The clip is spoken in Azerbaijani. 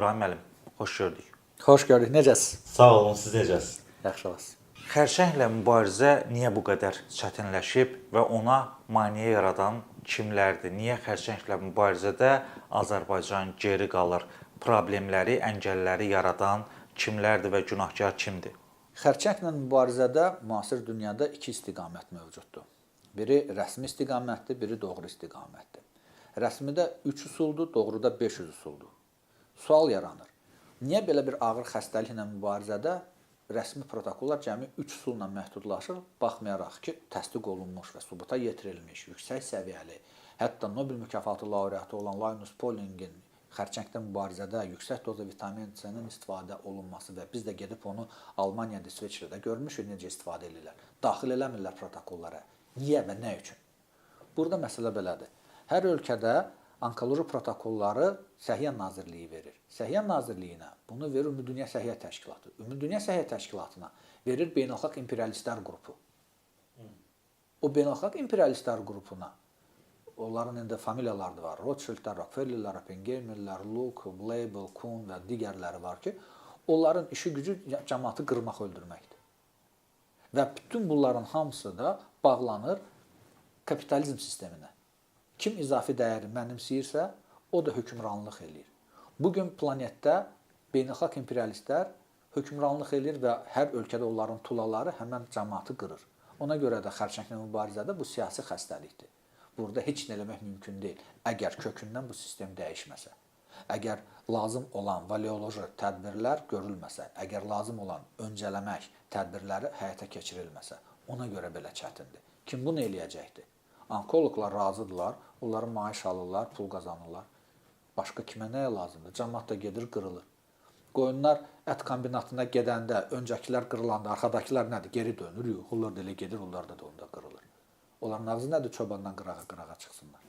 İbrahim müəllim, xoş gördük. Xoş gördük. Necəsiz? Sağ olun, siz necəsiz? Yaxşı olasınız. Xərçənglə mübarizə niyə bu qədər çətinləşib və ona maneə yaradan kimlərdir? Niyə xərçənglə mübarizədə Azərbaycan geri qalır? Problemləri, əngəlləri yaradan kimlərdir və günahkar kimdir? Xərçənglə mübarizədə müasir dünyada iki istiqamət mövcuddur. Biri rəsmi istiqamətdir, biri doğru istiqamətdir. Rəsmidə 3 üsuldur, doğruda 500 üsuldur. Sual yaranır. Niyə belə bir ağır xəstəliklə mübarizədə rəsmi protokollar cəmi 3 üsulla məhdudlaşır, baxmayaraq ki, təsdiq olunmuş və sübuta yetirilmiş, yüksək səviyyəli, hətta Nobel mükafatı laureatı olan Linus Paulingin xərçənglə mübarizədə yüksək dozda vitamin C-nin istifadə olunması və biz də gedib onu Almaniyada, İsveçrədə görmüşük necə istifadə edirlər. Daxil eləmirlər protokollara. Niyə və nə üçün? Burada məsələ belədir. Hər ölkədə onkoloji protokolları Səhiyyə Nazirliyi verir. Səhiyyə Nazirliyinə bunu verir Ümumdünya Səhiyyə Təşkilatı. Ümumdünya Səhiyyə Təşkilatına verir Beynəlxalq İmperiyalistlər qrupu. O beynəlxalq imperialistlər qrupuna onların indi familiyaları da var. Rothschildlər, Rockefellerlər, Oppenheimerlər, Luke, Blabel, Kuhn və digərləri var ki, onların işi gücü cəmaatı qırmaq, öldürməkdir. Və bütün bunların hamısı da bağlanır kapitalizm sisteminə. Kim izafi dəyəri mənimsəyirsə, o da hökmranlıq eləyir. Bu gün planetdə beynəlxalq imperialistlər hökmranlıq eləyir və hər ölkədə onların tulaları həmən cəmaatı qırır. Ona görə də xərçənglə mübarizədə bu siyasi xəstəlikdir. Burada heç nə eləmək mümkün deyil, əgər kökündən bu sistem dəyişməsə. Əgər lazım olan valioloji tədbirlər görülməsə, əgər lazım olan öncələmək tədbirləri həyata keçirilməsə, ona görə belə çətindir. Kim bunu eləyəcəkdir? Onkoloqlar razıdırlar, onların maaş alırlar, pul qazanırlar. Başqa kimə nəyə lazımdır? Camaat da gedir, qırılır. Qoyunlar ət kombinatına gedəndə öncəkilər qırılanda arxadakılar nədir? Geri dönür. Yox, onlar da elə gedir, onlar da onda qırılır. Onların ağzı nədir çobandan qırağa-qırağa çıxsınlar.